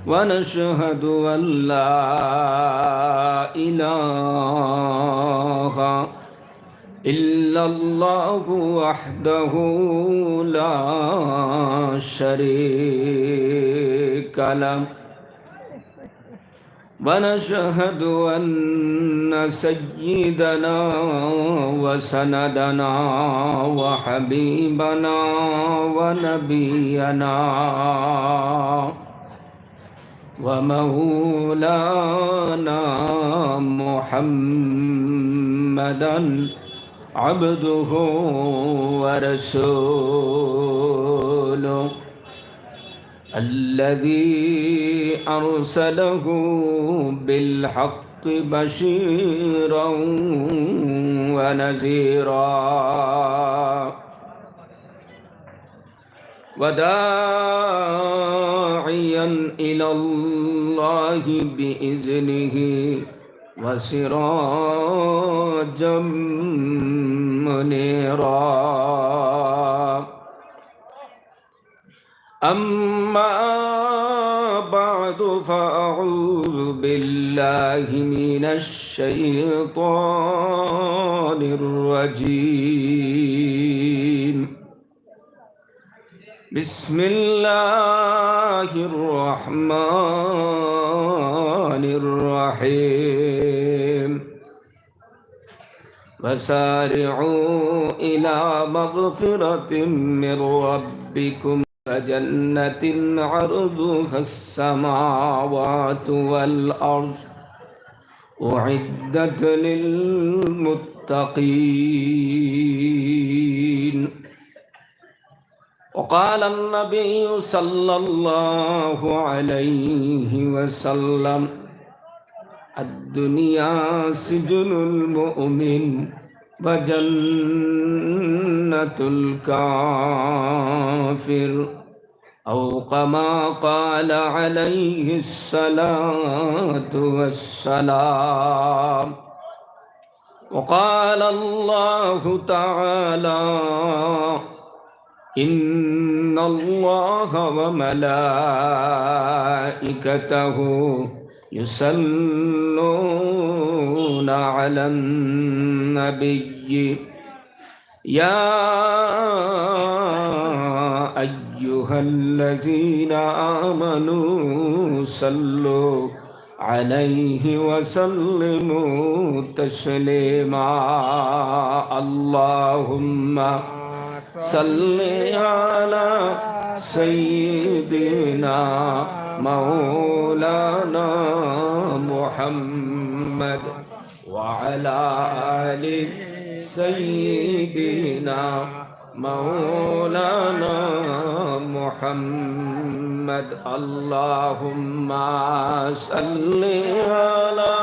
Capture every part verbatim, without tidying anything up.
ونشهد أن لا إله إلا الله وحده لا شريك له، ونشهد أن سيدنا وسندنا وحبيبنا ونبينا ومولانا محمدا عبده ورسوله، الذي أرسله بالحق بشيرا ونذيرا، وداعيا إلى الله بإذنه وسراجا منيرا. أما بعد، فأعوذ بالله من الشيطان الرجيم. بسم الله الرحمن الرحيم. وسارعوا إلى مغفرة من ربكم وجنة عرضها السماوات والأرض أعدت للمتقين. وقال النبي صلى الله عليه وسلم: الدنيا سجن المؤمن وجنة الكافر، أو كما قال عليه الصلاة والسلام. وقال الله تعالى: إن الله وملائكته يصلون على النبي، يا أيها الذين آمنوا صلوا عليه وسلموا تسليما. اللهم صل على سيدنا مولانا محمد وعلى آل سيدنا مولانا محمد. اللهم صل على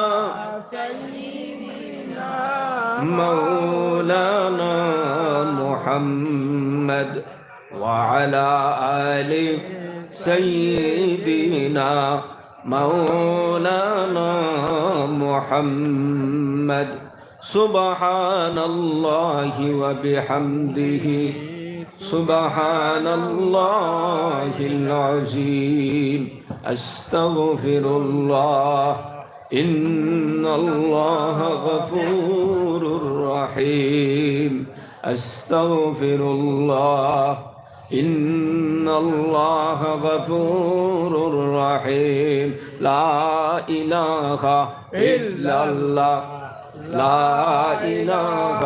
سيدنا مولانا محمد وعلى آل سيدنا مولانا محمد. سبحان الله وبحمده، سبحان الله العظيم. أستغفر الله، إن الله غفور رحيم. أستغفر الله، إن الله غفور رحيم. لا إله إلا الله، لا إله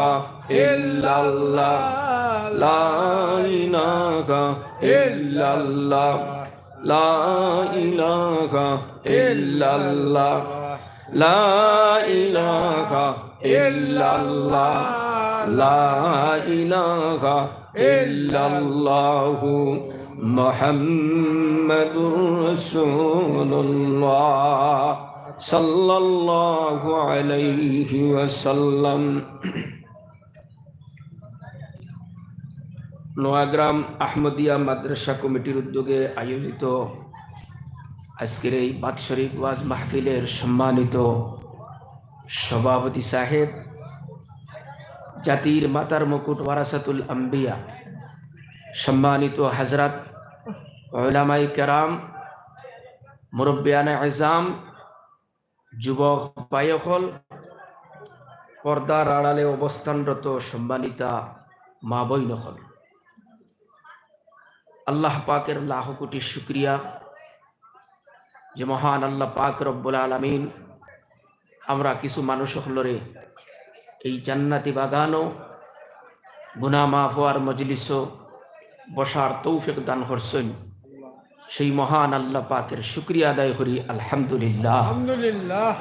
إلا الله، لا إله إلا الله، لا إله إلا الله، لا إله إلا الله، لا إله إلا الله، محمد رسول الله، صلى الله عليه وسلم. নোয়াগ্রাম আহমদিয়া মাদ্রাসা কমিটির উদ্যোগে আয়োজিত আজকের এই বাৎসরিক ওয়াজ মাহফিলের সম্মানিত সভাপতি সাহেব, জাতির মাথার মুকুট ওয়ারাসাতুল আম্বিয়া, সম্মানিত হাজরাত, ওলামায়ে কেরাম, মুরব্বিয়ানে এজাম, যুবক ভাই অকল, পর্দার আড়ালে অবস্থানরত সম্মানিতা মা বইন অকল, আল্লাহ পাকের লাখো কোটি শুকরিয়া যে মহান আল্লাহ পাক রব্বুল আলামিন আমরা কিছু মানুষ অকলরে এই জান্নাতি বাগানো গুনাহ মাফ হওয়ার মজলিসো বসার তৌফিক দান করছইন। সেই মহান আল্লাহ পাকের শুকরিয়া আদায় করি, আলহামদুলিল্লাহ। আলহামদুলিল্লাহ।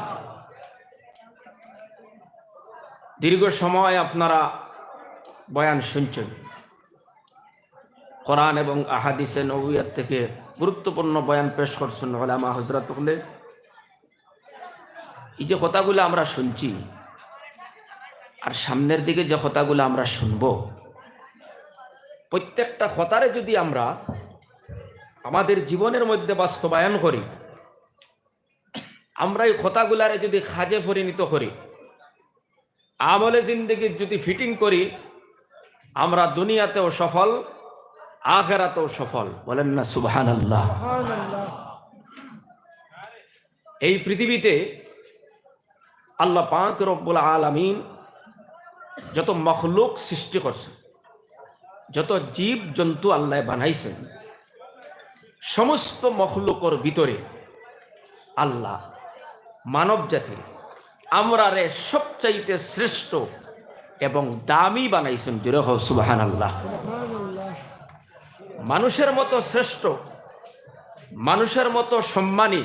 দীর্ঘ সময় আপনারা বয়ান শুনছেন, কোরআন এবং আহাদিসে নবুয়ত থেকে গুরুত্বপূর্ণ বয়ান পেশ করছেন ওলামা হজরত হকলে। এই যে কথাগুলো আমরা শুনছি, আর সামনের দিকে যে কথাগুলো আমরা শুনবো, প্রত্যেকটা কথারে যদি আমরা আমাদের জীবনের মধ্যে বাস্তবায়ন করি, আমরা এই কথাগুলারে যদি কাজে পরিণত করি, আমলে জিন্দেগিত যদি ফিটিং করি, আমরা দুনিয়াতেও সফল, আখেরাতেও সফল। বলেন না সুবহানাল্লাহ। এই পৃথিবীতে আল্লাহ পাক রব্বুল আলামিন যত মখলুক সৃষ্টি করছেন, যত জীব জন্তু আল্লাহ বানাইছেন, সমস্ত মখলুকর ভিতরে আল্লাহ মানব জাতির আমরারে সবচাইতে শ্রেষ্ঠ এবং দামি বানাইছেন। জোরে কও সুবহানাল্লাহ। মানুষের মতো শ্রেষ্ঠ, মানুষের মতো সম্মানী,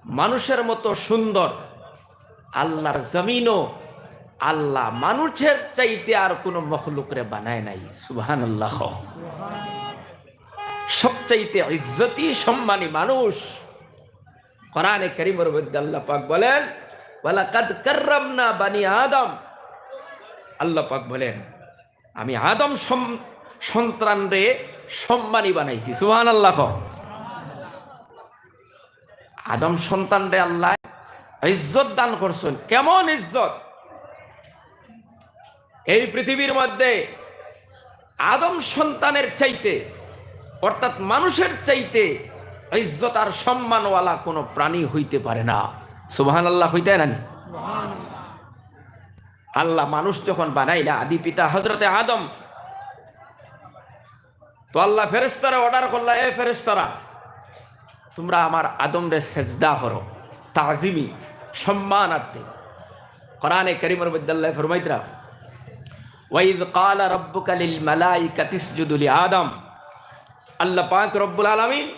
মানুষের মতো সুন্দর, আল্লাহর জমিনও আল্লাহ মানুষের চাইতে আর কোনো মখলুকরে বানায় নাই। সুবহানাল্লাহ। সবচাইতে ইজ্জতি সম্মানী মানুষ। কোরআনে কারীমের মধ্যে আল্লাহ পাক বলেন, "ওয়ালাকাদ কাররামনা বানি আদম।" আল্লাহ পাক বলেন, "আমি আদম সম-, সন্তানরে সম্মানী বানাইছি।" সুবহানাল্লাহ। আদম সন্তানরে আল্লাহ ইজ্জত দান করছেন। কেমন ইজ্জত? এই পৃথিবীর মধ্যে আদম সন্তানের চাইতে, অর্থাৎ মানুষের চাইতে ইজ্জত আর সম্মানওয়ালা কোনো প্রাণী হইতে পারে না। সুবহানাল্লাহ হইতে না নি? আল্লাহ মানুষ যখন বানাইলা, আদি পিতা হজরতে আদম, তো আল্লাহ ফেরেশতারা অর্ডার করলা, "এ ফেরেশতারা, তোমরা আমার আদমরে সেজদা করো, তাজিমি, সম্মানার্থে।" কোরআনে কারীমের মধ্যে আল্লাহ ফরমাইতরা, "ওয়াইদ ক্বালা রাব্বুকা লিল মালাইকাতি ইসজুদু লি আদম।" আল্লাহ পাক রব্বুল আলামিন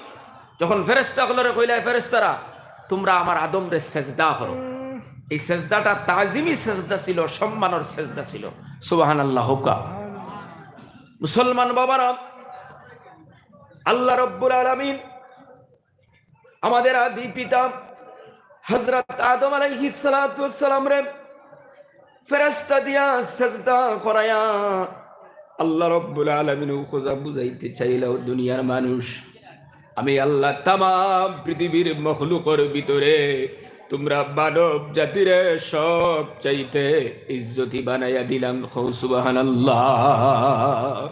যখন ফেরেশতা অকলরে কইলা, "এ ফেরেশতারা, তোমরা আমার আদমরে সেজদা করো," এই সেজদাটা তাজিমি সেজদা ছিল, সম্মানর সেজদা ছিল। সুবহানাল্লাহ হোকা। মুসলমান বাবারা, আল্লাহ রব্বুল আলামিন আমাদের আদি পিতা হযরত আদম আলাইহিস সালাতু ওয়াস সালামরে ফেরেশতা দিয়া সেজদা করাইয়া আল্লাহ রব্বুল আলামিন ও খোদা বুঝাইতে চাইলা, "ও দুনিয়ার মানুষ, আমি আল্লাহ তামাম পৃথিবীর মখলুকর ভিতরে তোমরা মানব জাতিরে সব চাইতে ইজ্জতি বানাইয়া দিলাম।" কও সুবহানাল্লাহ।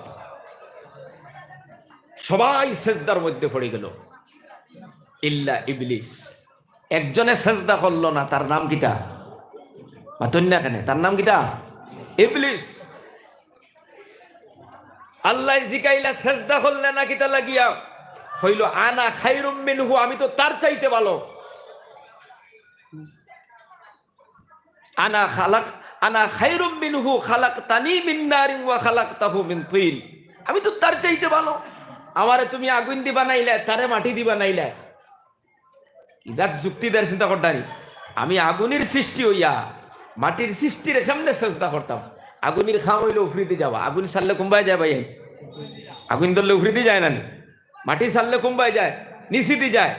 সবাই সেজদার মধ্যে পড়ে গেল, ইল্লা ইবলিস। একজনে সেজদা করলো না, তার নাম কিতা? মাতইন না কেনে? তার নাম কিতা? ইবলিস। আল্লাহ জিকাইলা, "সেজদা করলে না কিতা লাগিয়া?" কইল, "আনা খাইরুম মিনহু, আমি তো তার চাইতে ভালো।" আনা খালাক-, আনা খাইরুম মিনহু খালাকতানি মিন নারিন ওয়া খালাকতাহু মিন তিন। আমি তো তার চাইতে ভালো। আমারে তুমি আগুন দি বানাইলায়, তারে মাটি দি বানাইলায়। ইজাত যুক্তি দের চিন্তা করতারি। আমি আগুনের সৃষ্টি হইয়া মাটির সৃষ্টিরে কেমনে সেজদা করতাম? আগুনের খাম হইলে উফরিতে যাবা, আগুন ছাড়লে কুম্বায় যায় ভাই, আগুন ধরলে উফরিতে যায় না নি? মাটি ছাড়লে কুম্বায় যায়, নিচিদি যায়।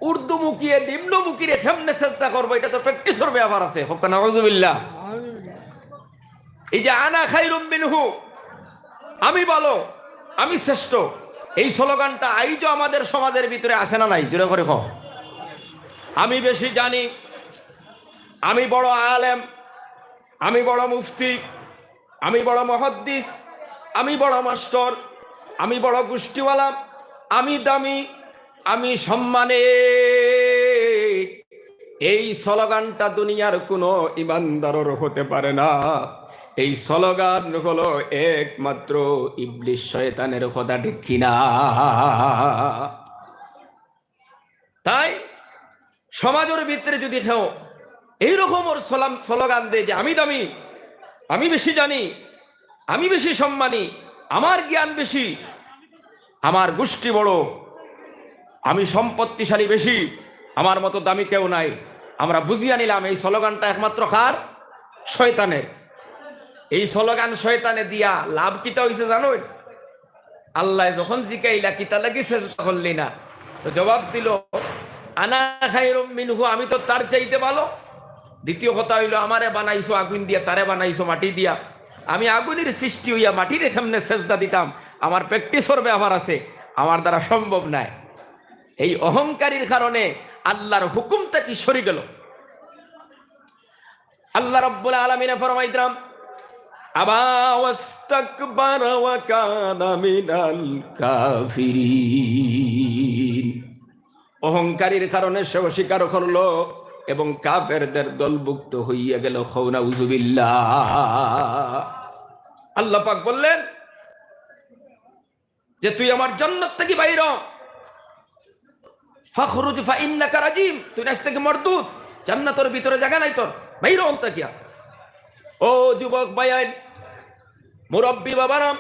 ঊর্ধ্বমুখীয়ে নিম্নমুখীরে কেমনে সেজদা করবো, এটা তো প্র্যাকটিসর ব্যাপার আছে। হোক নাউজুবিল্লাহ। এই যে আনা খাইরুম মিনহু, আমি ভালো, আমি শ্রেষ্ঠ, এই স্লোগানটা আইজও আমাদের সমাজের ভিতরে আছে না নাই? জোরে করে কও। আমি বেশি জানি, আমি বড় আলেম, আমি বড় মুফতি, আমি বড় মুহাদ্দিস, আমি বড় মাস্টার, আমি বড় গোষ্ঠীওয়ালা, আমি দামি, আমি সম্মানে। এই স্লোগানটা দুনিয়ার কোনো ইমানদারর হতে পারে না। এই স্লোগান হলো একমাত্র ইবলিস শয়তানের, কথা ঠিক কিনা? তাই সমাজর ভিতরে যদি কেউ এই রকমর স্লোগান দেয় যে আমি দামি, আমি বেশি জানি, আমি বেশি সম্মানী, আমার জ্ঞান বেশি, আমার গোষ্ঠী বড়, আমি সম্পত্তিশালী বেশি, আমার মতো দামি কেউ নাই, আমরা বুঝিয়া নিলাম এই স্লোগানটা একমাত্র কার? শয়তানের। এই স্লোগান শয়তানে দিয়া লাভ কিতা হইছে জানো? আল্লায় যখন জিকাইলা, "কিতা লাগি সেজদা করলি না?" তো জবাব দিল, "আনা খায়রুম মিনহু, আমি তো তার চাইতে ভালো।" দ্বিতীয় কথা হইল, "আমারে বানাইছো আগুন দিয়া, তারে বানাইছো মাটি দিয়া, আমি আগুনের সৃষ্টি হইয়া মাটিরে কেমনে সেজদা দিতাম? আমার প্র্যাকটিসর ব্যাপার আছে, আমার দ্বারা সম্ভব নায়।" এই অহংকারীর কারণে আল্লাহর হুকুমটা কি সরি গেল? আল্লাহ রাব্বুল আলামিনে ফরমাইতরাম, "আবা ওয়াস্তাকবারা ওয়া কানা মিনাল কাফিরিন।" অহংকারীর কারণে সে অস্বীকার করলো এবং কাফেরদের দলভুক্ত হইয়া গেল। কও নাউজুবিল্লাহ। আল্লাহ পাক বললেন যে, "তুই আমার জান্নাত থাকি বাইর হ। ফাখরুজ ফাইন্নাকা রাজিম, তুই আইজ থাকি মরদুদ, জান্নাতর ভিতরে জাগা নাই তোর, বাইর হ অন থাকিয়া।" ও যুবক ভাইয়াইন, মুরব্বী বাবারা,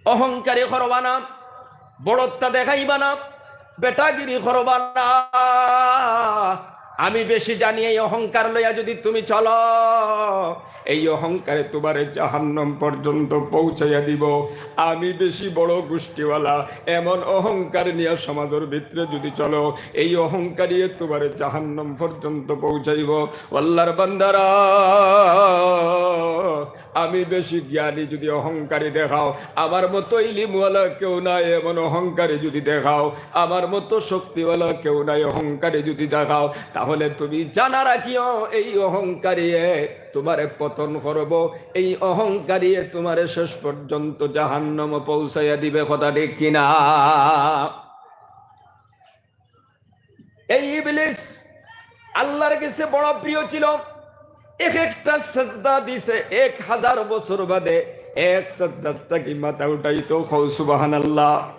অহংকারী করবা না, বড়ত্ব দেখাইবা না, বেটাগিরি করবা না। আমি বেশি জানি, এই অহংকার লইয়া যদি তুমি চলো, এই অহংকারে তোমারে জাহান্নাম পর্যন্ত পৌঁছাইয়া দিব। আমি বেশি বড় গোষ্ঠীওয়ালা, এমন অহংকার নিয়া সমাজর ভিতরে যদি চলো, এই অহংকারিয়ে তোমারে জাহান্নাম পর্যন্ত পৌঁছাইব। ও আল্লাহর বান্দারা, আমি বেশি জ্ঞানী যদি অহংকারী দেখাও, আমার মতো ইলিমওয়ালা কেউ নাই, এমন অহংকারী যদি দেখাও, আমার মতো শক্তিওয়ালা কেউ নাই, অহংকারী যদি দেখাও, তাহলে তুমি জানা রাখিও, এই অহংকারিয়ে তোমারে পতন করব, এই অহংকারিয়ে তোমারে শেষ পর্যন্ত জাহান্নামে পৌঁছাইয়া দিবে। কথা ঠিক কিনা? এই ইবলিস আল্লাহর গেছে বড় প্রিয় ছিল। এক একটা সেজদা দিছে, এক হাজার বছর বাদে এক সেজদার থাকি মাথা উঠাইতো। কও সুবহানাল্লাহ।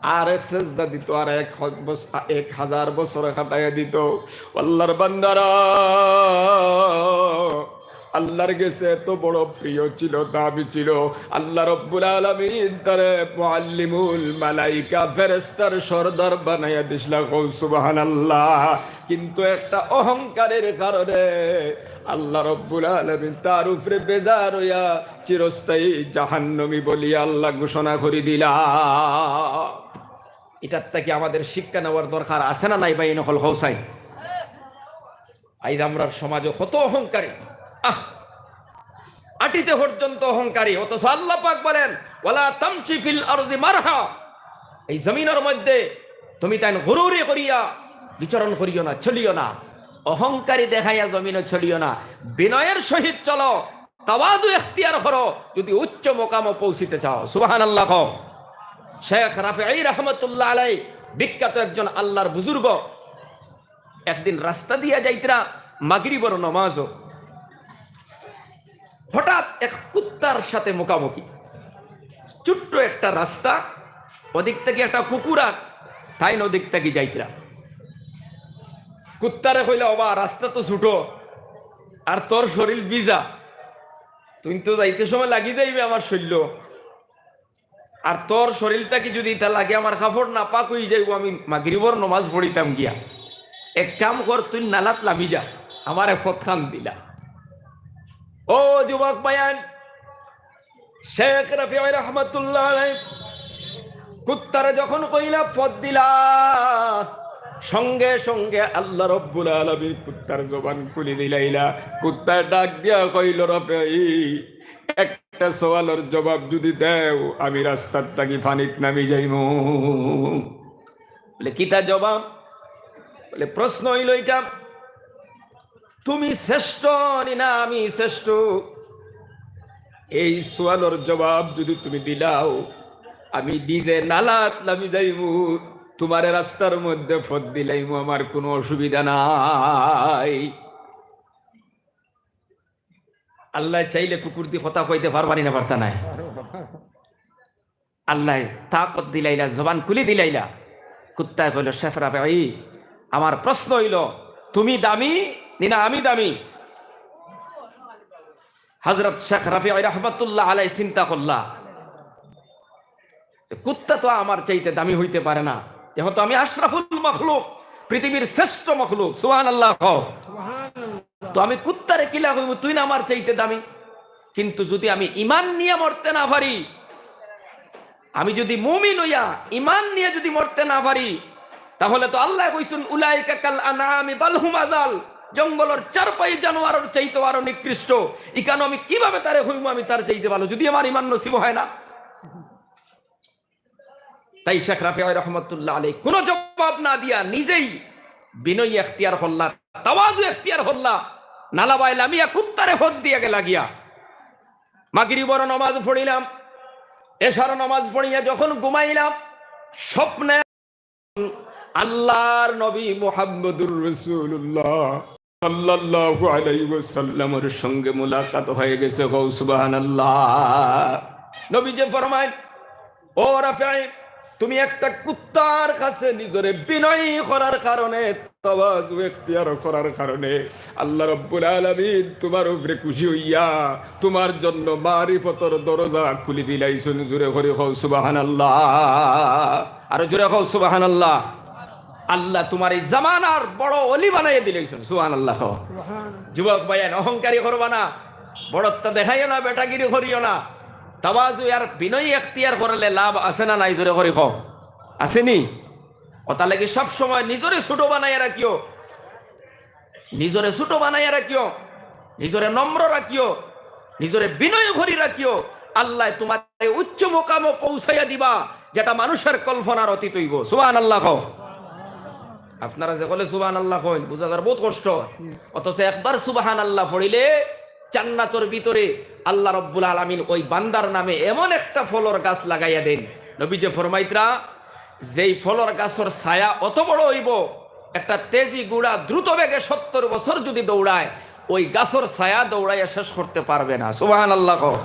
আর এক সেজদা দিত, আর এক হ-, বছ-, এক হাজার বছর কাটাইয়া দিত। আল্লাহর বান্দারা, আল্লাহর গেছে এত বড় প্রিয় ছিল, দামি ছিল, আল্লাহ রব্বুল আলামিন তারে মুআল্লিমুল মালাইকা, ফেরেশতার সর্দার বানাইয়া দিছলা। কও সুবহানাল্লাহ। কিন্তু একটা অহংকারের কারণে আল্লাহ রব্বুল আলামিন তার উপরে বেজার হইয়া চিরস্থায়ী জাহান্নামী বলিয়া আল্লাহ ঘোষণা করি দিলা। এটার থাকি আমাদের শিক্ষা নেওয়ার দরকার আছে না নাই ভাই? নকল হোসাইন, আইজ আমরার সমাজে কত অহংকারী, আহ, আটিতে পর্যন্ত অহংকারী, অথচ আল্লাহ পাক বলেন, "ওয়ালা তামশি ফিল আরদি মারহা।" এই জমিনর মধ্যে তুমি তাইন গুরুরি করিয়া বিচরণ করিও না, চলিও না, অহংকারী দেখাইয়া জমিনও চলিও না, বিনয়ের সহিত চলো, তাওয়াজু এখতিয়ার করো, যদি উচ্চ মোকামো পৌঁছিতে চাও। সুবহানাল্লাহ কও। শেখ রাফেঈ রহমতুল্লাহ আলাই, বিখ্যাত একজন আল্লাহর বুজুর্গ, একদিন রাস্তা দিয়া যাইতরা মাগরিবর নমাজও, হঠাৎ এক কুত্তার সাথে মুখামুখি। ছোট্ট একটা রাস্তা, ওদিক থাকি একটা কুকুর আর তাইন ওদিক থাকি যাইতরা। কুত্তারে কইলা, "ওবা, রাস্তা তো ছোট, আর তোর শরীর ভিজা, তুই তো যাইতে সময় লাগি যাইবে আমার শরীর।" আর তোর শরীর থাকি যদি ইতা লাগে আমার কাপড় নাপাক হই যাইব, আমি মাগরিবর নমাজ পড়িতাম গিয়া। এক কাম কর, তুই নালাত লামি যা, আমারে পথখান দিলা। ও যুবক ভাইয়াইন, শেখ রাফেঈ রহমতুল্লাহ আলাইহি কুত্তারে যখন কইলা পথ দিলা, সঙ্গে সঙ্গে আল্লাহ রব্বুল আলামিন কুত্তার জবান খুলি দিলাইলা। কুত্তায় ডাক দিয়া কইল, "রাফেঈ, এক একটা সওয়ালর জবাব যদি দেও, আমি রাস্তার থাকি পানিত নামি যাইমু।" বলে, "কিতা জবাব?" বলে, "প্রশ্ন হইল এটা, তুমি শ্রেষ্ঠ নি না আমি শ্রেষ্ঠ? এই সওয়ালর জবাব যদি তুমি দিলাও, আমি নিজে নালাত লামি যাইমু, তুমারে রাস্তার মধ্যে পথ দিলাইমু, আমার কুনু অসুবিধা নাই। আল্লায় চাইলে কুকুরদি কথা কইতে পারবা নি না পারতা নায়? আল্লায় তাকত দিলাইলা, জবান খুলি দিলাইলা। কুত্তায় কইলো, "শেখ রাফেই, আমার প্রশ্ন অইলো, তুমি দামি নি না আমি দামি?" হযরত শেখ রাফেই রহমতুল্লাহ আলাই চিন্তা করলা যে, "কুত্তা তো আমার চাইতে দামি হইতে পারে না, যেহেতু আমি আশরাফুল মখলুক, পৃথিবীর শ্রেষ্ঠ মখলুক।" সুবহানাল্লাহ কও। তো আমি কুত্তারে কিলা কইমু, "তুই না আমার চাইতে দামি?" কিন্তু যদি আমি ইমান নিয়া মরতে না পারি, আমি যদি মুমিন অইয়া ইমান নিয়া যদি মরতে না পারি, তাহলে তো আল্লায় কইছইন, "উলাইকা কাল আনআমি বাল হুম আযাল।" জঙ্গলর চারপাই জানোয়ারর চাইতেও আরো নিকৃষ্ট। ইখানো আমি কিভাবে তারে কইমু আমি তার চাইতে ভালো, যদি আমার ইমান নসিব হয় না? তাই শেখ রাফেই রহমতুল্লাহ আলাই কুনু জবাব না দিয়া নিজেই বিনয় এখতিয়ার করলা, তাওয়াজু এখতিয়ার করলা, নালাবায় লামিয়া কুত্তারে পথ দিয়া গেলা গিয়া। মাগরিবর নামাজ পড়িলাম, এশার নামাজ পড়িয়া যখন ঘুমাইলাম, স্বপ্নে আল্লাহর নবী মুহাম্মদুর রাসূলুল্লাহ সাল্লাল্লাহু আলাইহি ওয়াসাল্লামর সঙ্গে মুলাকাত হয়ে গেছে। কও সুবহানাল্লাহ। নবীজি ফরমায়, "ও রাফেই, তুমি একটা কুত্তার কাছে নিজরে বিনয়ী করার কারণে, তাওয়াজু এখতিয়ার করার কারণে আল্লাহ রাব্বুল আলামিন তুমার উপরে খুশি হইয়া তুমার জন্য মারিফতর দরজা খুলি দিলাইছইন।" জোরে করি কও সুবহানাল্লাহ, আরো জোরে কও সুবহানাল্লাহ। আল্লাহ তুমার এই জামানার বড় অলি বানাইয়া দিলাইছইন। সুবহানাল্লাহ কও। যুবক ভাইয়াইন, অহংকারী করবা না, বড়ত্ব দেখাইও না, বেটাগিরি করিও না। তাওয়াজু আর বিনয় এখতিয়ার করলে লাভ আছে না নাই? জোরে করি কও, আছে নি? অতার লাগি সব সময় নিজরে ছোট বানাইয়া রাখিও, নিজরে ছোট বানাইয়া রাখিও, নিজরে নম্র রাখিও, নিজরে বিনয় করি রাখিও। আল্লায় তুমারে উচ্চ মোকামো পৌঁছাইয়া দিবা, যেটা মানুষের কল্পনার অতীত অইবো। সুবহানাল্লাহ কও। আপনারা যে কলে সুবহানাল্লাহ কইন, বুঝা যার বহুত কষ্ট। অথচ একবার সুবহানাল্লাহ পড়িলে জান্নাতর ভিতরে আল্লাহ রাব্বুল আলামিন ওই বান্দার নামে এমন একটা ফলর গাছ লাগাইয়া দেন। নবীজি ফরমাইতরা, যেই ফলর গাছর ছায়া অত বড় অইবো, একটা তেজি ঘোড়া দ্রুত বেগে সত্তর বছর যদি দৌড়ায়, ওই গাছর ছায়া দৌড়াইয়া শেষ করতে পারবে না। সুবহানাল্লাহ কও।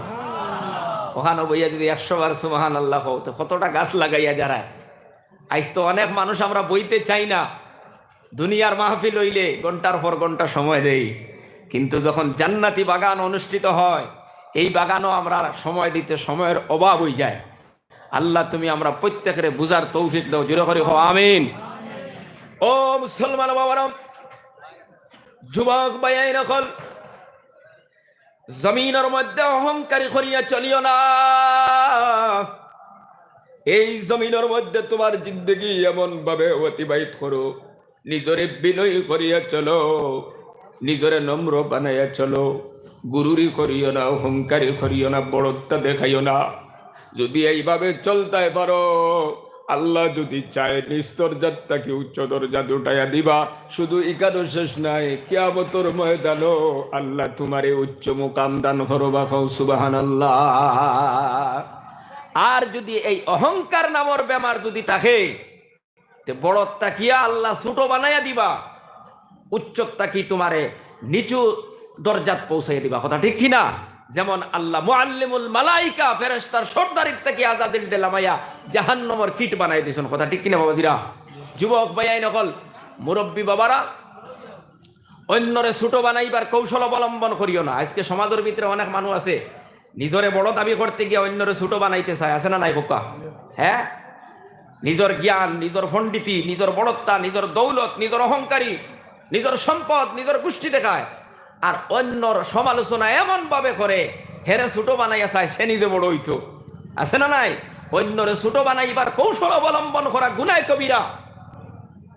ওখানো বইয়া যদি একশো বার সুবহানাল্লাহ কও, তো কতটা গাছ লাগাইয়া যারায়। আইজ তো অনেক মানুষ আমরা বইতে চাই না, দুনিয়ার মাহফিল অইলে ঘন্টার পর ঘন্টা সময় দেই, কিন্তু যখন জান্নাতি বাগান অনুষ্ঠিত হয়, এই বাগানো আমরা সময় দিতে সময়র অভাব অইযায়। আল্লাহ, তুমি আমরা প্রত্যেকরে বুঝার তৌফিক দাও। জোরে করি কও, আমিন। ও মুসলমান বাবারা, যুবক ভাইয়াইন অকল, জমিনর মধ্যে অহংকারী করিয়া চলিও না। এই জমিনর মধ্যে তুমার জিন্দেগি এমন ভাবে অতিবাহিত করো, নিজরে বিনয়ী করিয়া চলো, নিজরে নম্র বানাইয়া চলো। গুরুরি করিও না, অহংকারী করিও না, বড়ত্ব দেখাইও না। যদি এইভাবে চলতায় পারো, আল্লাহ যদি চায়, নিচ দরজার থাকি উচ্চ দরজাত উঠাইয়া দিবা। শুধু ইখানো শেষ নায়, কিয়ামতর ময়দানো আল্লাহ তুমারে উচ্চ মুকাম দান করবা। কও সুবহানাল্লাহ। আর যদি এই অহংকার নামর বেমার যদি থাকে, তে বড়ত থাকিয়া আল্লাহ ছোট বানাইয়া দিবা, উচ্চত থাকি তুমারে নিচু দরজাত পৌঁছাইয়া দিবা। কথা ঠিক কি না? যেমন আল্লাহ মুআল্লিমুল মালাইকা, ফেরেশতার সর্দারির থাকি আজাদিলরে লামাইয়া জাহান্নামর কীট বানাই দিছইন। কথা ঠিক কি না বাবাজিরা? যুবক ভাইয়াইন অকল, মুরব্বী বাবারা, অইন্যরে ছোট বানাইবার কৌশল অবলম্বন করিও না। আইজকে সমাজর ভিতরে অনেক মানুষ আছে, নিজরে বড় দাবি করতে গিয়া অইন্যরে ছোট বানাইতে চায়, আছে না নাই কউক্কা? হ্যাঁ, নিজর জ্ঞান, নিজর পণ্ডিতি, নিজর বড়ত্বা, নিজর দৌলত, নিজর অহংকারী, নিজর সম্পদ, নিজর গুষ্টি দেখায়, আর অইন্যর সমালোচনা এমন ভাবে করে, হেরে ছোট বানাইয়া চায়, সে নিজে বড় অইতো, আছে না নাই? অইন্যরে ছোট বানাইবার কৌশল অবলম্বন করা গুনায় কবিরা।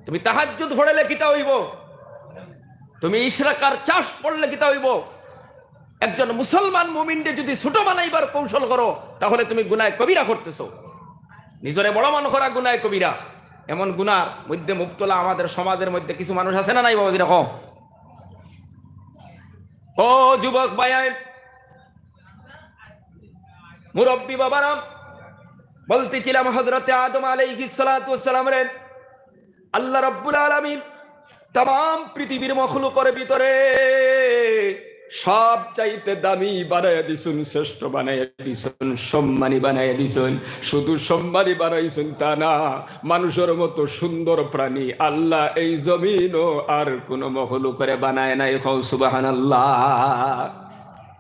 তুমি তাহাজ্জুদ পড়লে কিতা অইবো? তুমি ইশরাকার চাষ পড়লে কিতা অইবো? একজন মুসলমান মুমিনরে যদি ছোট বানাইবার কৌশল করো, তাহলে তুমি গুনায় কবিরা করতেছো। নিজরে বড় মনে করা গুনায় কবিরা। এমন গুনার মধ্যে মুবতলা আমাদের সমাজের মধ্যে কিছু মানুষ আছে না নাই বাবাজিরা? কও। ও যুবক ভাইয়াইন, মুরব্বী বাবারা, বলতেছিলাম হযরতে আদম আলাইহিস সালাতু ওয়াস সালামরে আল্লাহ রাব্বুল আলামিন তামাম পৃথিবীর মখলুকর ভিতরে সব চাইতে দামি বানাইয়া দিছইন, শ্রেষ্ঠ বানাইয়া দিছইন, সম্মানী বানাইয়া দিছইন। শুধু সম্মানী বানাইছইন তা না, মানুষর মতো সুন্দর প্রাণী আল্লাহ এই জমিনও আর কোনো মখলুকরে বানায় নাই। কও সুবহানাল্লাহ।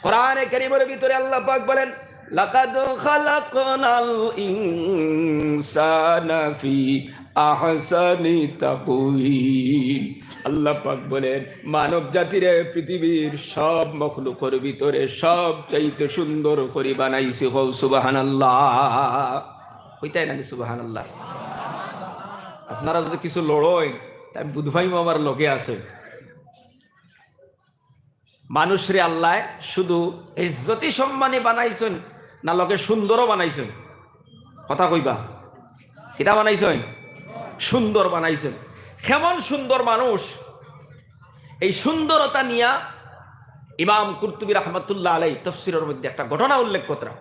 কোরআনে কারীমের ভিতরে আল্লাহ পাক বলেন, "লাকাদ খালাকনাল ইনসানা ফি আহসানি তাকওয়িম।" আল্লাহ পাক বলেন, "মানব জাতিরে পৃথিবীর সব মখলুকর ভিতরে সব চাইতে সুন্দর করি বানাইছি।" কও সুবহানাল্লাহ। কইতায় নানি সুবহানাল্লাহ? আপনারা যদি কিছু লড়ইন, তাই বুধ ভাই আমার লগে আছে। মানুষরে আল্লায় শুধু ইজ্জতি সম্মানী বানাইছইন, না লগে সুন্দরও বানাইছইন? কথা কইবা, কিতা বানাইছইন? সুন্দর বানাইছইন। কেমন সুন্দর মানুষ? এই সুন্দরতা নিয়া ইমাম কুরতুবী রহমতুল্লাহ আলাই তফসিরের মধ্যে একটা ঘটনা উল্লেখ কররা।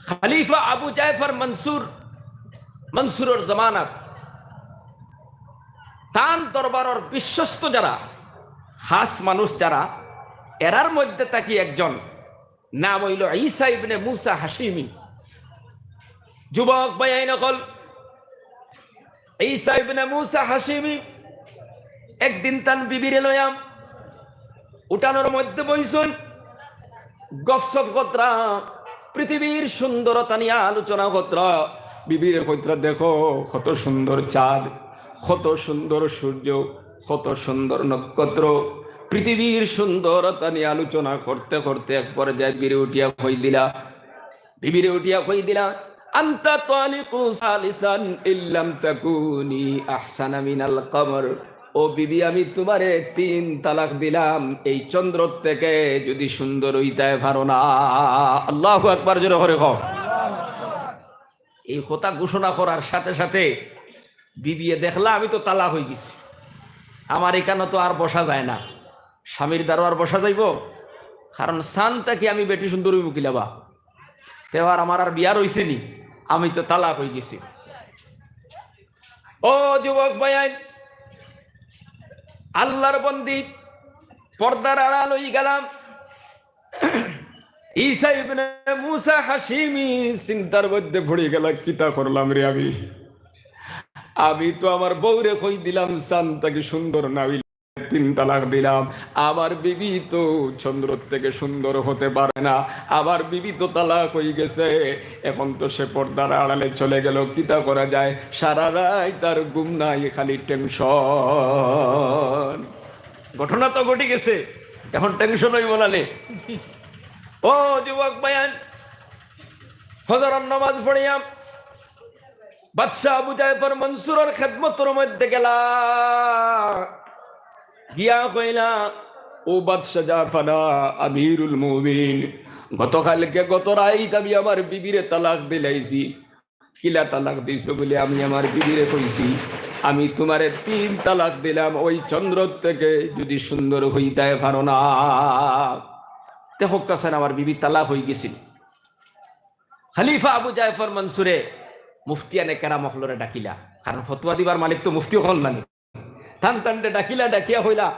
খলিফা আবু জাফর মনসুর, মনসুরর জমানাত তান দরবারর বিশ্বস্ত যারা, খাস মানুষ যারা, এরার মধ্যে থাকি একজন নাম অইলো ঈসা ইবনে মুসা হাশিমি। যুবক ভাইয়াইন অকল, ঈসা ইবনে মুসা হাশিমি একদিন তান বিবিরে লইয়া উঠানর মধ্যে বইছইন, গফসফ কররা, পৃথিবীর সুন্দরতা নিয়া আলোচনা কররা। বিবিরে কইতরা, "দেখো কত সুন্দর চাঁদ, কত সুন্দর সূর্য, কত সুন্দর নক্ষত্র।" পৃথিবীর সুন্দরতা নিয়া আলোচনা করতে করতে এক পর্যায়ে বিবিরে উঠিয়া কই দিলা, বিবিরে উঠিয়া কই দিলা, "আনতা তালিকু সালিসান ইল্লাম তাকুনি আহসানা মিনাল কমর।" ও বিবি, আমি তুমারে তিন তালাক দিলাম, এই চন্দ্র থেকে যদি সুন্দর অইতায় পারো না। আল্লাহু আকবার, জোরে করি কও। এই কথা ঘোষণা করার সাথে সাথে বিবিয়ে দেখলা, আমি তো তালাক অইগেছি, আমার ইখানো তো আর বসা যায় না। স্বামীর দ্বারো আর বসা যাইবো? কারণ চান থাকি আমি বেটি সুন্দর অইমু কিলা বা? তেও আর আমার আর বিয়া রইছে নি, আমি তো তালাক অইগেছি। ও যুবক ভাইয়াইন, আল্লাহর বন্দি, পর্দার আড়াল অইগেলাম। ঈসা ইবনে মুসা হাশিমি চিন্তার মধ্যে পড়ি গেলা, কিতা করলাম রে আমি? আমি তো আমার বউরে কই দিলাম, চান থাকি সুন্দর না অইলে তিন তালাক দিলাম। আমার বিবি তো চন্দ্র থেকে সুন্দর হতে পারে না, আমার বিবি তো তালাক অইগেছে। এখন তো সে পর্দার আড়ালে চলে গেল, কিতা করা যায়? সারা রাইত তার ঘুম নাই, খালি টেনশন। ঘটনা তো ঘটি গেছে, এখন টেনশন অইবো না নি? ও যুবক ভাইয়াইন, ফজরর নামাজ পড়িয়া বাদশা আবু জাফর মনসুরর খেদমতর মধ্যে গেলা, গিয়া কইলা, "ও বাদশা জাফর, আমিরুল মুমিনিন, গতকালকে, গত রাইত আমি আমার বিবিরে তালাক দিলাইছি।" "কিলা তালাক দিছো?" বলে, "আমি আমার বিবিরে কইছি, আমি তুমারে তিন তালাক দিলাম, ওই চন্দ্র থেকে যদি সুন্দর অইতায় পারো না।" দেখউক্কা চাইন, আমার বিবি তালাক অইগেছিল। খলিফা আবু জাফর মনসুরে মুফতিয়ানে কেরাম অকলরে ডাকিলা, কারণ ফতোয়া দিবার মালিক তো মুফতি অকল নানি। তান তানরে ডাকিলা, ডাকিয়া কইলা,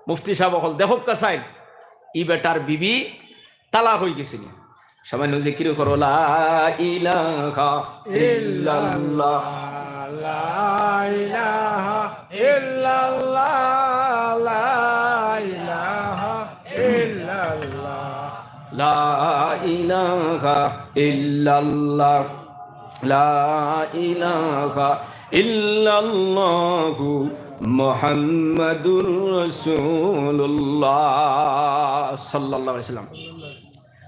"মুফতি সাব অকল, দেখউক্কা চাইন, ই বেটার বিবি তালাক অইগেছিল।" সামান্য জিকির করো, লা ইলাহা ইল্লাল্লাহ, লা ইলাহা ইল্লাল্লাহ, লা ইলাহা ইল্লাল্লাহ, লা ইলাহা ইল্লাল্লাহ, লা ইলাহা ইল্লাল্লাহু মুহাম্মাদুর রাসূলুল্লাহ সাল্লাল্লাহু আলাইহি ওয়াসাল্লাম।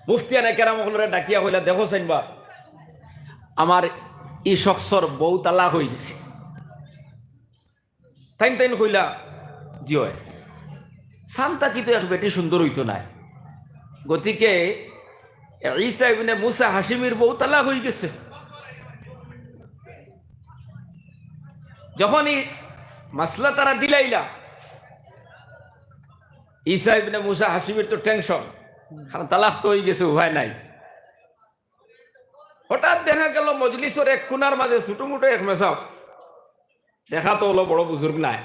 মুফতিয়ানে কেরাম অকলরে ডাকিয়া কইলা, "দেখো চাইন বা, আমার ই শখসর বউ তালাক অইগেছে।" তাইন তাইন কইলা, "জি অয়, চান থাকি তো এক বেটি সুন্দর অইতো নায়, গতিকে ঈসা ইবনে মুসা হাশিমির বউ তালাক অইগেছে।" যখন ই মাসলা তারা দিলাইলা, ঈসা ইবনে মুসা হাশিমির তো টেনশন, কারণ তালাক তো অইগেছে, উপায় নাই। হঠাৎ দেখা গেল মজলিসর এক কোনার মাঝে ছোটমোটো এক মেসাব দেখা তো অইলো বড় বুজুর্গ নায়,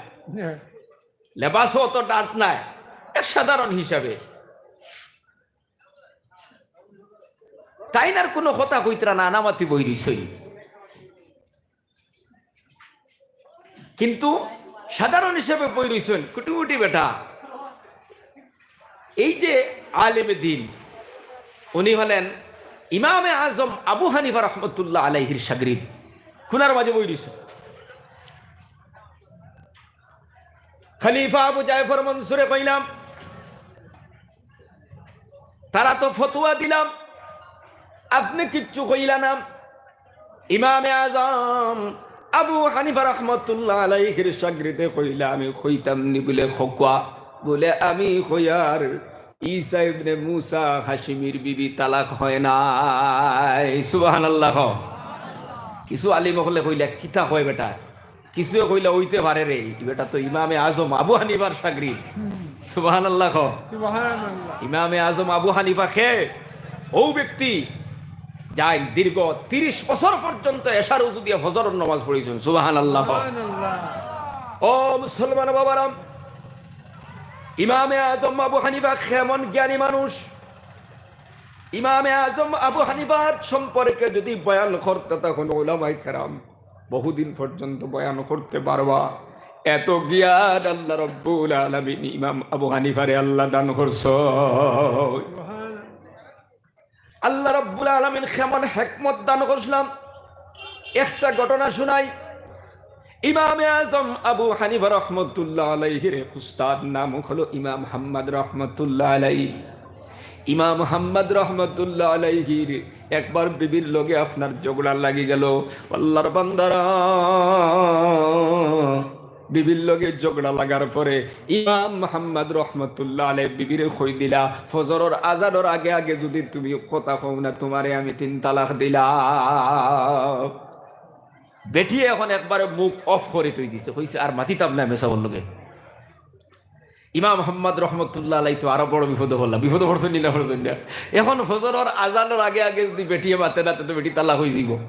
লেবাসও অত ডাট নায়, এক সাধারণ হিসাবে। তাইন আর কুনু কথা কইতরা না, নামাতি বই রইছইন। কিন্তু সাধারণ হিসাবে বই রইছইন, কুটিমুটি বেটা। এই যে আলেমে দিন, উনি হলেন ইমামে আজম আবু হানিফা রহমতুল্লাহ আলাইহির শাগরিদ। কুনার মাঝে বই রইছইন। খলিফা আবু জাফর মনসুরে কইলাম, তারা তো ফতোয়া দিলাম, আপনে কিচ্ছু কইলা না। ইমামে আজম আবু হানিফা রহমতুল্লাহ আলাইহির শাগরিদে কইলা, আমি কইতাম নি বুলে খকুয়া, বুলে আমি কইয়ার ঈসা ইবনে মুসা হাশিমির বিবি তালাক হয় নাই। সুবহানাল্লাহ। কিছু আলিম অকলে কইলা, কিতা কয় বেটা? কিছুয়ে কইলা, অইতে পারে রে, ই বেটা তো ইমামে আজম আবু হানিফার শাগরিদ। সুবহানাল্লাহ কও। সুবহানাল্লাহ। ইমামে আজম আবু হানিফা কে? অউ ব্যক্তি যাইন দীর্ঘ তিরিশ বছর পর্যন্ত এশার উজু দিয়া ফজরর নামাজ পড়ছইন। সুবহানাল্লাহ কও। সুবহানাল্লাহ। ও মুসলমান বাবারাম, ইমামে আজম আবু হানিফা কেমন জ্ঞানী মানুষ। ইমামে আজম আবু হানিফার সম্পর্কে যদি বয়ান করতে, তখন উলামায়ে কেরাম বহুদিন পর্যন্ত বয়ান করতে পারবা। এত জ্ঞান আল্লাহ রব্বুল আলামিন ইমাম আবু হানিফারে আল্লাহ দান করছইন। আল্লাহ রব্বুল আলামিন কেমন হেকমত দান করছলা। একটা ঘটনা শুনাই। ইমামে আজম আবু হানিফা রহমতুল্লাহ আলাইহির এক উস্তাদ নাম হলো ইমাম হাম্মাদ রহমতুল্লাহ আলাইহি। ইমাম হাম্মাদ রহমতুল্লাহ আলাইহির একবার বিবির লগে আপনার ঝগড়া লাগি গেল। আল্লাহর বান্দারা, বিবির লগে ঝগড়া লাগার পরে ইমাম হাম্মাদ রহমতুল্লাহ আলাইহি বিবিরে কই দিলা, ফজরর আজানর আগে আগে যদি তুমি কথা কও না, তুমারে আমি তিন তালাক দিলাম। বেটিয়ে এখন একবারে মুখ off করি থই দিছে, কইছে, আর মাতিতাম না মেসাবর লগে। ইমাম হাম্মাদ রহমতুল্লাহ আলাইহি তো আরো বড় বিপদে পড়লা। বিপদে পড়ছইন নি না পড়ছইন না? এখন ফজরর আজানর আগে আগে যদি বেটিয়ে মাতে না, তে তো বেটি তালাক অই যিবো।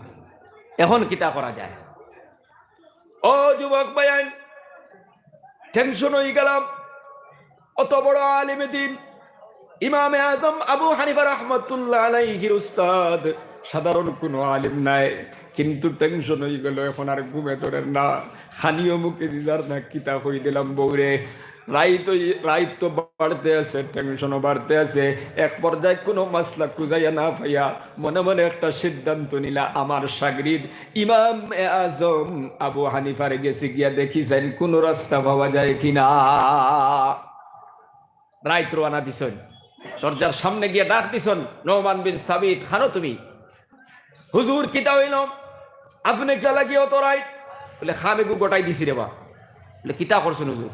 এখন কিতা করা যায়? ও যুবক ভাইয়াইন, tension অই গেলাম। অত বড় আলিমে দিন, ইমামে আজম আবু হানিফা রহমতুল্লাহ আলাইহির উস্তাদ, সাধারণ কুনু আলিম নায়, কিন্তু tension অই গেল, এখন আর ঘুমে ধরের না, খানিও মুখে দিদার না, কিতা কই দিলাম বউরে। রাইত অই-, রাইত তো বাড়তে আছে, tension ও বাড়তে আছে। এক পর্যায়ে কুনু মাসলা খুঁজাইয়া না পাইয়া মনে মনে একটা সিদ্ধান্ত নিলা, আমার শাগরিদ ইমাম এ আজম আবু হানিফার গেছে গিয়া দেখি চাইন কুনু রাস্তা পাওয়া যায় কিনা। রাইত রওয়ানা দিছইন, দরজার সামনে গিয়া ডাক দিছইন, নোমান বিন সাবিত, খানো তুমি? হুজুর, কিতা অইল? আপনে কিতা লাগি অত রাইত? বুলে, খাম এগু গটাই দিছি রেবা। বুলে, কিতা করছইন হুজুর?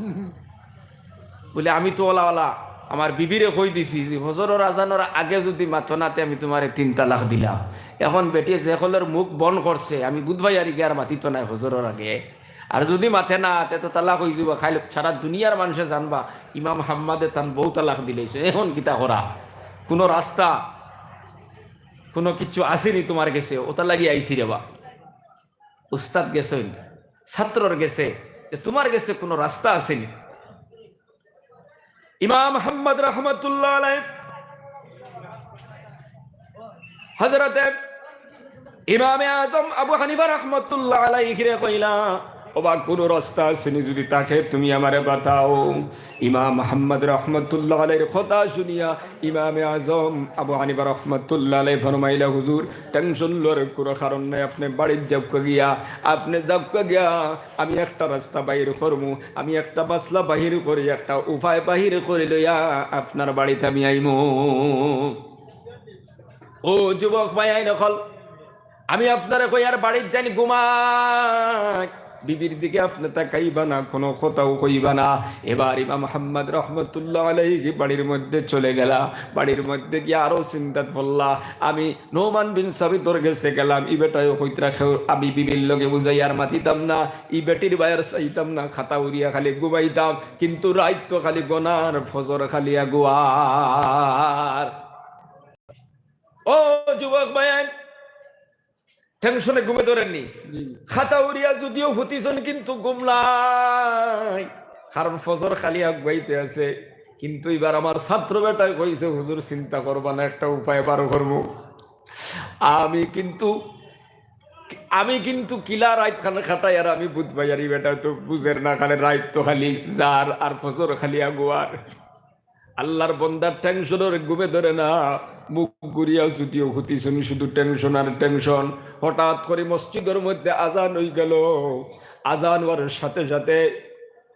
বুলে, আমি তো অলা অলা আমার বিবিরে কই দিছি যে ফজরর আজানর আগে যদি মাতো না তে আমি তুমারে তিন তালাক দিলাম। এখন বেটিয়ে যে হকলর মুখ বন্ধ করছে, আমি বুধবাই আর ইগার মাতিতো নায় ফজরর আগে। আর যদি মাতে না, তে তো তালাক অই যিবো। খাইল সারা দুনিয়ার মানষে জানবা, ইমাম হাম্মাদে তান বউ তালাক দিলাইছে। এখন কিতা করা? কুনু রাস্তা, কুনু কিচ্ছু আছেনি তুমার গেছে? অতার লাগি আইছি রেবা। উস্তাদ গেছইন, ছাত্রর গেছে, যে তুমার গেছে কুনু রাস্তা আছেনি? ইমাম আহমদ রহমতুল্লাহ আলাইহি, হযরতে ইমামে আজম আবু হানিফা রহমতুল্লাহ আলাইহিরে কইলা, "ওবা, কুনু রাস্তা আছেনি? যদি থাকে, তুমি আমারে বাতাও।" ইমাম আহমদ রহমতুল্লাহ আলাইহির কথা শুনিয়া ইমামে আজম আবু হানিফা রহমতুল্লাহ আলাইহি ফরমাইলা, "হুজুর, tension লওয়ার কুনু কারণ নাই, আপনে বাড়িত যাউক্কা গিয়া, আপনে যাউক্কা গিয়া, আমি একটা রাস্তা বাইর করমু, আমি একটা মাসলা বাহির করি, একটা উপায় বাহির করি লইয়া আপনার বাড়িত আমি আইমু।" ও যুবক ভাইয়াইন অকল, আমি আপনারে কইয়ার বাড়িত যাইন ঘুমাই, বিবির দিকে আপনে তাকাইবা না, কুনু কথাও কইবা না। এবার ইমাম আহমদ রহমতুল্লাহ আলাইহি বাড়ির মধ্যে চলে গেলা। বাড়ির মধ্যে গিয়া আরো চিন্তাত পড়লা, আমি নোমান বিন সাবিতর গেছে গেলাম, ই বেটায়ও কইতরা কেউ, আমি বিবির লগে বুঝাইয়ার মাতিতাম না, ই বেটির বায়র চাইতাম না, খাতা উড়িয়া খালি ঘুমাইতাম, কিন্তু রাইত তো খালি গনার ফজর খালি আগুয়ার। ও যুবক ভাইয়াইন, টেনশনে ঘুমে ধরেনি। খাতা উড়িয়া যদিও হুতিছইন, কিন্তু ঘুম নাই, কারণ ফজর খালি আগুয়াইতে আছে। কিন্তু এবার আমার ছাত্র বেটায় কইছে, "হুজুর, চিন্তা করবা না, একটা উপায় বার করমু।" আমি কিন্তু, আমি কিন্তু কিলা রাইত খান খাটাই, আর আমি বুঝ পাই, আর ই বেটা তো বুঝের না, খালি রাইত তো খালি যার, আর ফজর খালি আগুয়ার। আল্লাহর বন্দার টেনশনর ঘুমে ধরে না, মুখ ঘুরিয়া যদিও হুতিছইন, শুধু টেনশন আর টেনশন। হঠাৎ করি মসজিদর মধ্যে আজান অইগেল। আজান অওয়ার সাথে সাথে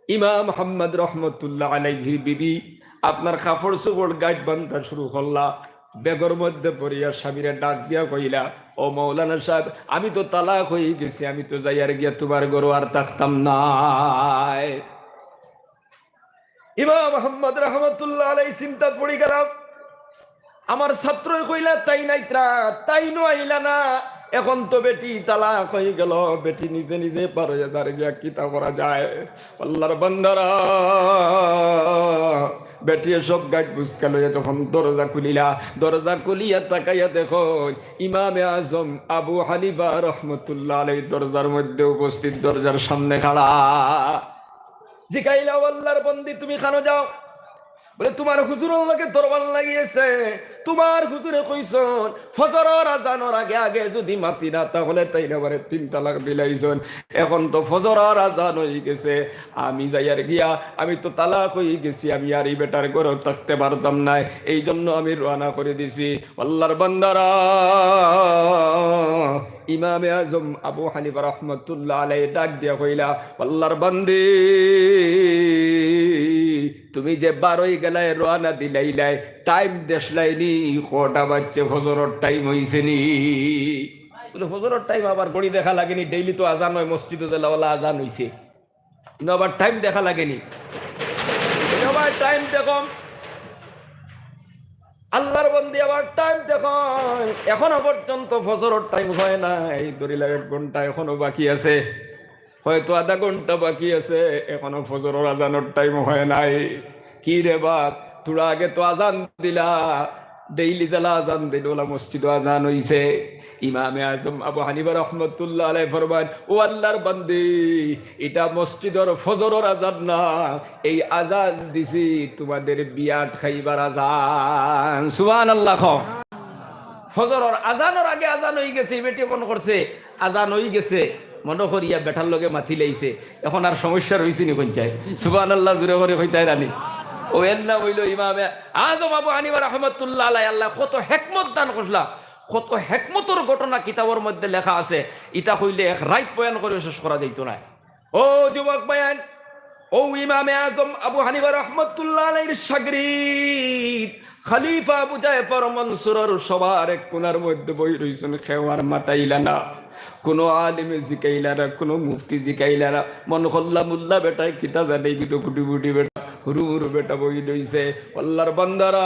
ইমাম আহমদ রহমতুল্লাহ আলাইহির বিবি আপনার কাপড় চোপড় গাইট বান্ধা শুরু করলা। বেগর মধ্যে পড়িয়া স্বামীরে ডাক দিয়া কইলা, "ও মৌলানা সাহেব, আমি তো তালাক অইগেছি, আমি তো যাইয়ার গিয়া তুমার ঘরো আর থাকতাম নায়।" ইমাম আহমদ রহমতুল্লাহ আলাইহি চিন্তাত পড়ি গেলা। আমার ছাত্রয় কইলা, "তাইন আইত্রা, তাইনও আইলা না, এখন তো বেটি তালাক অইগেল, বেটি নিজে নিজে বার অইয়া যার গিয়া, কিতা করা যায়?" আল্লাহর বান্দারা, বেটিয়ে সব গাইট বুঝকা লইয়া তখন দরজা খুলিলা। দরজা খুলিয়া তাকাইয়া দেখইন, ইমামে আজম আবু হানিফা রহমতুল্লাহ আলাইহি দরজার মধ্যে উপস্থিত, দরজার সামনে খাড়া। জিকাইলা, "ও আল্লাহর বন্দি, তুমি কানো যাও?" বলে, "তুমার হুজুরর লগে দরবার লাগিগেছে, তুমার হুজুরে কইছইন, ফজরর আজানর আগে আগে যুদি মাতি না, তাহলে তাইন আমারে তিন তালাক দিলাইছইন। এখন তো ফজরর আজান অইগেছে, আমি যাইয়ার গিয়া, আমি তো তালাক অইগেছি, আমি আর ই বেটার ঘরো থাকতে পারতাম নায়, এই জন্য আমি রওয়ানা করি দিছি।" আল্লাহর বান্দারা, ইমামে আজম আবু হানিফা রহমতুল্লাহ আলাইহি ডাক দিয়া কইলা, "আল্লাহর বান্দি, তুমি যে বার অইগেলায়, রওয়ানা দিলাইলায়, টাইম দেখলায়নি, কয়টা বাজছে, ফজরর টাইম অইছেনি?" বলে, "ফজরর টাইম আবার ঘড়ি দেখা লাগেনি, ডেইলি তো আজান অয়, মসজিদো যেলা অলা আজান অইছে।" কিন্তু আবার টাইম দেখা লাগেনি। এই আবার টাইম দেখো, আল্লাহর বন্দি আবার টাইম দেখো, এখনো পর্যন্ত ফজরর টাইম অয় নাই। ধরিলাও এক ঘন্টা এখনো বাকি আছে, হয়তো আধা ঘন্টা বাকি আছে, এখনো ফজরর আজানর টাইম অয় নাই। কি রে বাপ, থুড়া আগে তো আজান দিলা, ডেইলি যেলা আজান দিলা, অলা মসজিদো আজান অইছে। ইমামে আজম আবু হানিফা রহমতুল্লাহ আলাইহি ফরমাইন, "ও আল্লাহর বান্দি, ইটা মসজিদর ফজরর আজান না, এই আজান দিছি তুমাদের বিয়াট খাইবার আজান।" সুবহানাল্লাহ কও। ফজরর আজানর আগে আজান অইগেছে, ই বেটি মনো করছে আজান অইগেছে, মনো করিয়া বেটার লগে মাতিলাইছে, এখন আর সমস্যা রইছেনি কইন চাই? সুবহানাল্লাহ জুরে করি কইতায় রানি। ও এর নাম অইলো ইমামে আজম আবু হানিফা রহমতুল্লাহ আলাইহি। আল্লায় কত হেকমত দান করলা, কত হেকমতর ঘটনা কিতাবর মধ্যে লেখা আছে, ইতা কইলে এক রাইত বয়ান করিও শেষ করা যাইতো নায়। ও যুবক ভাইয়াইন, ও ইমামে আজম আবু হানিফা রহমতুল্লাহ আলাইহির শাগরিদ, খলিফা আবু জাফর মনসুরর সভার এক কোনার মধ্যে বই রইছইন, কেউ আর মাতাইলা না, কুনু আলিমে জিকাইলা না, কুনু মুফতি জিকাইলা না। মনো করলা মুল্লা বেটায় কিতা জানে, ইগু তো কুটিপুটি বেটা, হুরু হুরু বেটা বই রইছে। আল্লাহর বান্দারা,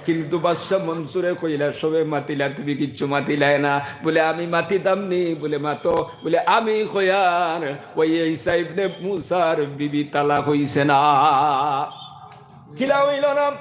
কিন্তু বাদশা মনসুরে কইলা, "সবে মাতিলা, তুমি কিচ্ছু মাতিলায় না।" বলে, "আমি মাতিতাম নি।" বলে, "মাতো।" বলে, "আমি কইয়ার, ওই ঈসা ইবনে মুসার বিবি তালাক অইছে না।" কিলা অইলো না?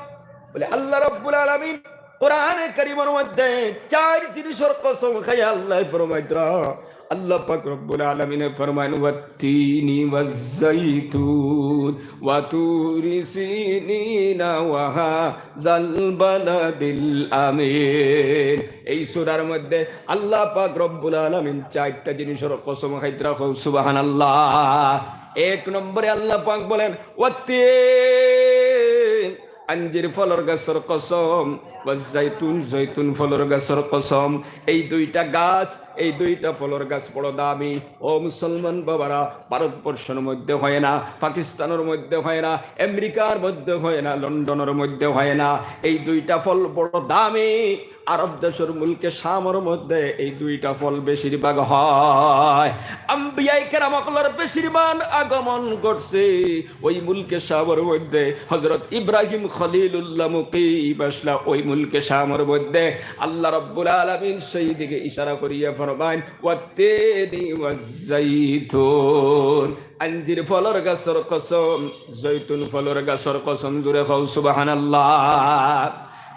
বলে, আল্লাহ রাব্বুল আলামিন কোরআনে কারীমর মধ্যে চাইর জিনিসর কসম খাইয়া আল্লায় ফরমাইতরা, আল্লাহ পাক রব্বুল আলামিনে ফরমাইন, "ওয়াত্তিনি ওয়াজ্জাইতুন ওয়া তুরি সিনিনা ওয়া হাযাল বালাদিল আমিন।" এই সূরার মধ্যে আল্লাহ পাক রব্বুল আলামিন চাইরটা জিনিসর কসম খাইতরা, কও সুবহানাল্লাহ। এক নম্বরে আল্লাহ পাক বলেন, "ওয়াত্তিন", আঞ্জির ফলর গাছর কসম, ওয়াজ্জাইতুন, জৈতুন ফলর গাছর কসম। এই দুইটা গাছ, এই দুইটা ফলর গাছ বড় দামি। ও মুসলমান বাবারা, ভারতবর্ষর মধ্যে হয় না, পাকিস্তানর মধ্যে হয় না, আমেরিকার মধ্যে হয় না, লন্ডনর মধ্যে হয় না। এই দুইটা ফল বড় দামি। আরব দেশর মুলকে শামর মধ্যে এই দুইটা ফল বেশিরভাগ হয়। আম্বিয়ায়ে কেরাম অকলর বেশিরভাগ আগমন ঘটছে ওই মুলকে শামর মধ্যে। হযরত ইব্রাহিম খলিলুল্লাহ মুকিম আছলা ওই মুলকে শামর মধ্যে। আল্লাহ রাব্বুল আলামিন সেই দিকে ইশারা করিয়া ফরমাইন, "ওয়াত্তিনি ওয়াজ্জাইতুন।" আঞ্জির ফলর গাছর কসম, জৈতুন ফলর গাছর কসম, জুরে কও সুবহানাল্লাহ।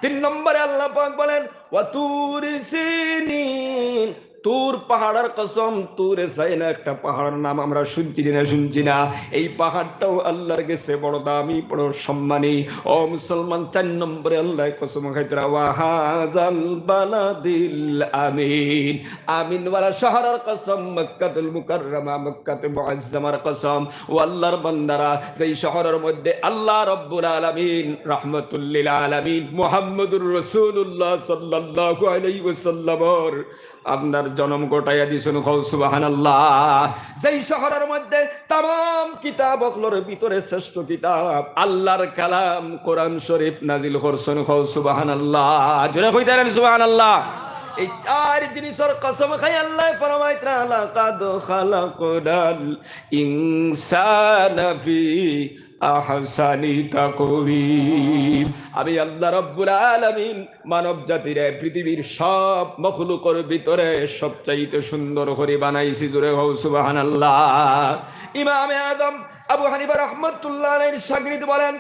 তিন নম্বরে আল্লাহ পাক বলেন, "ওয়া তুরি সিনিন।" তুর পাহাড়ের কসম, তুরে সাইনা একটা পাহাড়ের নাম আমরা শুনছি না, শুনছি না? এই পাহাড়টাও আল্লাহর গেছে বড় দামি, বড় সম্মানী। ও মুসলমান, চার নম্বরে আল্লাহ কসম খাইতরা, "ওয়া হাযাল বালাদিল আমিন।" আমিনওয়ালা শহরের কসম, মক্কাতুল মুকাররমা, মক্কাতুল মুআজ্জামার কসম। ও আল্লাহর বান্দারা, যেই শহরের মধ্যে আল্লাহ রব্বুল আলামিন, রহমতুল্লিল আলামিন, মুহাম্মদুর রাসূলুল্লাহ সাল্লাল্লাহু আলাইহি ওয়াসাল্লামর আপনার জন্ম ঘটাইয়া দিছইন, কও সুবহানাল্লাহ। যেই শহরের মধ্যে তামাম কিতাব অকলর ভিতরে শ্রেষ্ঠ কিতাব আল্লাহর কালাম কোরআন শরীফ নাজিল করছইন, কও সুবহানাল্লাহ। জোরে কইতারেন সুবহানাল্লাহ। এই চার জিনিসর কসম খাই আল্লাহ ফরমাইতরা, "লাকাদ খালাকনাল ইনসানা ফি আহসানি তাকওয়িম।" আমি আল্লাহ রব্বুল আলামিন মানব জাতিরে পৃথিবীর সব মখলুকর ভিতরে সবচাইতে সুন্দর করি বানাইছি। জোরে কও সুবহানাল্লাহ। ইমামে আজম আবু হানিফা রহমতুল্লাহ আলাইহির শাগরিদ বলেন,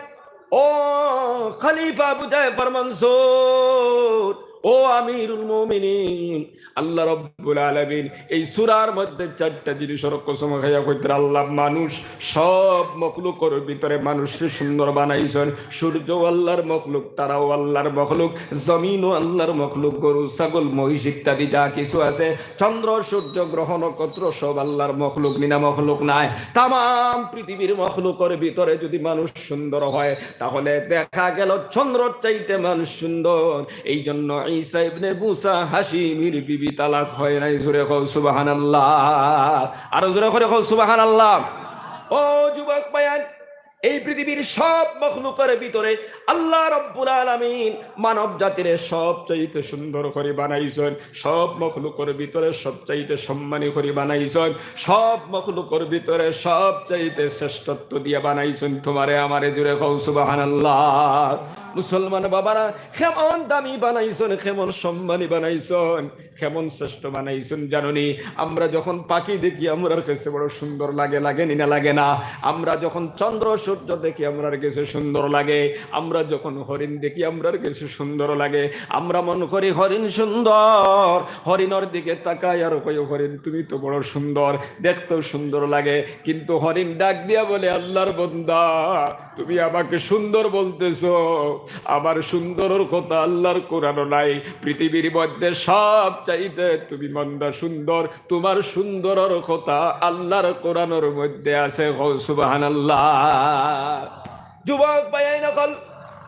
ও খলিফা আবু জাফর মনসুর, ও আমিরুল মুমিনিন, আল্লাহ রব্বুল আলামিন এই সূরার মধ্যে চারটা জিনিসর কসম খাইয়া কইতরা, আল্লাহ মানুষ, সব মখলুকর ভিতরে মানুষরে সুন্দর বানাইছইন। সূর্যও আল্লাহর মখলুক, তারাও আল্লাহর মখলুক, জমিনও আল্লাহর মখলুক, গরু, ছাগল, মহিষ ইত্যাদি যা কিছু আছে, চন্দ্র, সূর্য, গ্রহ, নক্ষত্র সব আল্লাহর মখলুক, নি না মখলুক নায়? তামাম পৃথিবীর মখলুকর ভিতরে যদি মানুষ সুন্দর হয়, তাহলে দেখা গেল চন্দ্রর চাইতে মানুষ সুন্দর। এই জন্য ঈসা ইবনে মুসা হাশিমির বিবি তালাক হয় নাই। জোরে কও সুবহানাল্লাহ। আরো জোরে করে কও সুবহানাল্লাহ। ও যুবক ভাইয়ান, এই পৃথিবীর সব মখলুকর ভিতরে আল্লাহ রব্বুল আলামিন মানব জাতিরে সবচাইতে সুন্দর করি বানাইছইন, সব মখলুকর ভিতরে সবচাইতে সম্মানী করি বানাইছইন, সব মখলুকর ভিতরে সবচাইতে শ্রেষ্ঠত্ব দিয়া বানাইছইন। তুমারে আমারে জোরে কও সুবহানাল্লাহ। মুসলমান বাবারা, কেমন দামি বানাইছইন, কেমন সম্মানী বানাইছইন, কেমন শ্রেষ্ঠ বানাইছইন জানো নি? আমরা যখন পাখি দেখি, আমরার কাছে বড় সুন্দর লাগে, লাগে নি না, লাগে না? আমরা যখন চন্দ্র সূর্য দেখি, আমরার কাছে সুন্দর লাগে। আমরা যখন হরিণ দেখি, আমরার কাছে সুন্দর লাগে। আমরা মন করি হরিণ সুন্দর, হরিণর দিকে তাকাই আর কই, "হরিণ, তুমি তো বড় সুন্দর, দেখতেও সুন্দর লাগে।" কিন্তু হরিণ ডাক দিয়া বলে, "আল্লাহর বন্দা, তুমি আমাকে সুন্দর বলতেছো, আমার সুন্দরর কথা আল্লাহর কোরআনও নাই। পৃথিবীর মধ্যে সবচাইতে তুমি মন্দা সুন্দর, তুমার সুন্দরর কথা আল্লাহর কোরআনর মধ্যে আছে।" কও সুবহানাল্লাহ। যুবক ভাইয়াইন অকল,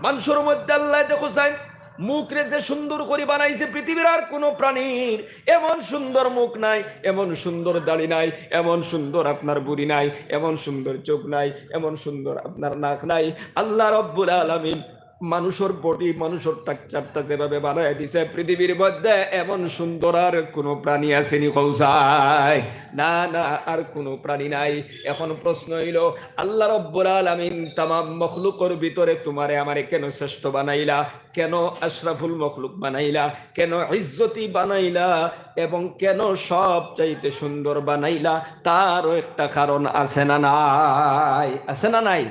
মানুষর মধ্যে আল্লাহ দেখো চাই, মুখরে যে সুন্দর করি বানাইছে, পৃথিবীর আর কোনো প্রাণীর এমন সুন্দর মুখ নাই, এমন সুন্দর দাড়ি নাই, এমন সুন্দর আপনার ভুড়ি নাই, এমন সুন্দর চোখ নাই, এমন সুন্দর আপনার নাক নাই। আল্লাহ রব্বুল আলামিন মানুষর বডি, মানুষর স্ট্রাকচারটা যেভাবে বানায় দিছে, পৃথিবীর মধ্যে এমন সুন্দর আর কোনো প্রাণী আছে নি কও চাই? না, না, আর কোনো প্রাণী নাই। এখন প্রশ্ন অইলো, আল্লাহ রব্বুল আলামিন তামাম মখলুকর ভিতরে তুমারে আমারে কেন শ্রেষ্ঠ বানাইলা, কেন আশরাফুল মখলুক বানাইলা, কেন ইজ্জতি বানাইলা এবং কেন সবচাইতে সুন্দর বানাইলা? তারও একটা কারণ আছে না নাই? আছে না নাই?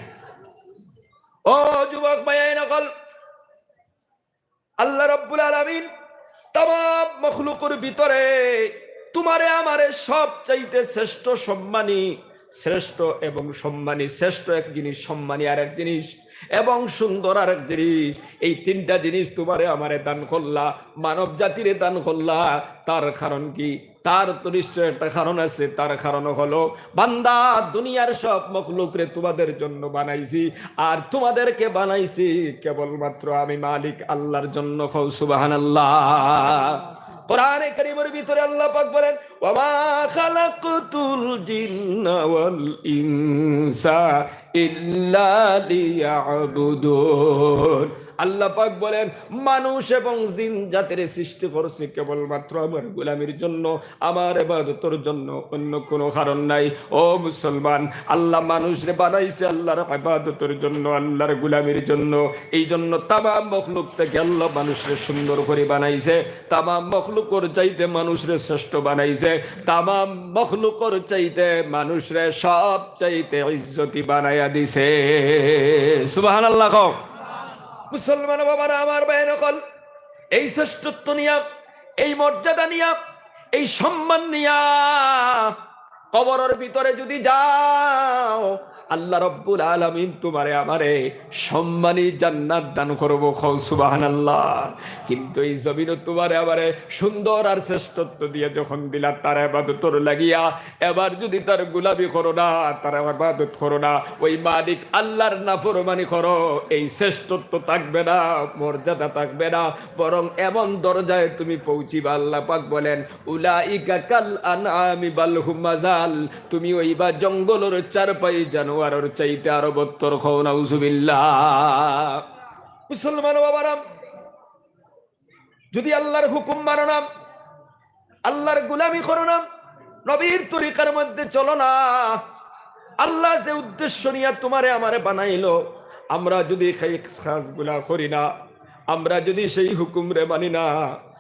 ও যুবক ভাইয়াইন অকল, আল্লাহ রব্বুল আলামিন তামাম মখলুকর ভিতরে তুমারে আমারে সবচাইতে শ্রেষ্ঠ সম্মানী, শ্রেষ্ঠ এবং সম্মানী, শ্রেষ্ঠ এক জিনিস, সম্মানী আরেক জিনিস, এবং সুন্দর আরেক জিনিস। এই তিনটা জিনিস তুমারে আমারে দান করলা, মানব জাতিরে দান করলা। তার কারণ কি? তার তো নিশ্চয় একটা কারণ আছে। তার কারণ হলো, বান্দা, দুনিয়ার সব মখলুকরে তুমাদের জন্য বানাইছি, আর তুমাদেরকে বানাইছি কেবলমাত্র আমি মালিক আল্লাহর জন্য। কও সুবহানাল্লাহ। কোরআনে কারীমের ভিতরে আল্লাহ পাক বলেন, "ওয়া মা খালাকতুল জিন্না ওয়াল ইনসা ইল্লা লিয়াবুদুন।" আল্লাহ পাক বলেন, "মানুষ এবং জিন জাতিরে সৃষ্টি করছি কেবলমাত্র আমার গোলামির জন্য, আমার ইবাদতর জন্য, অন্য কোনো কারণ নাই।" ও মুসলমান, আল্লাহ মানুষরে বানাইছে আল্লাহর ইবাদতর জন্য, আল্লাহর গোলামির জন্য। এই জন্য তামাম মখলুক থাকি আল্লাহ মানুষরে সুন্দর করি বানাইছে, তামাম মখলুকর চাইতে মানুষরে শ্রেষ্ঠ বানাইছে, তামাম মখলুকর চাইতে মানুষরে সব চাইতে ইজ্জতি বানাইয়া দিছে। সুবহানাল্লাহ কও। মুসলমান বাবারা আমার, ভাইয়াইন অকল, এই শ্রেষ্ঠত্ব নিয়া, এই মর্যাদা নিয়া, এই সম্মান নিয়া কবরর ভিতরে যদি যাও, আল্লাহ রব্বুল আলামিন তুমারে আমারে সম্মানী জান্নাত দান করবো। কও সুবহানাল্লাহ। কিন্তু এই জমিনো তুমারে আমারে সুন্দর আর শ্রেষ্ঠত্ব দিয়া যখন দিলা, তার ইবাদতর লাগিয়া এবার যদি তার গোলামি করো না, তার ইবাদত করো না, ওই মালিক আল্লাহর নাফরমানি করো, এই শ্রেষ্ঠত্ব থাকবে না, মর্যাদা থাকবে না, বরং এমন দরজায় তুমি পৌঁছিবা। আল্লাহ পাক বলেন, "উলাইকা কাল আনআমি বাল হুম আযাল", তুমি অইবা জঙ্গলর চারপাই জানোয়ারর চাইতে আরো বত্তর। কও নাউজুবিল্লাহ। মুসলমান বাবারা, যদি আল্লাহর হুকুম মানো না, আল্লাহর গোলামি করো না, নবীর তরিকার মধ্যে চলো না, আল্লাহ যে উদ্দেশ্য নিয়া তুমারে আমারে বানাইলো, আমরা যদি সেই কাজগুলা করি না, আমরা যদি সেই হুকুমরে মানি না,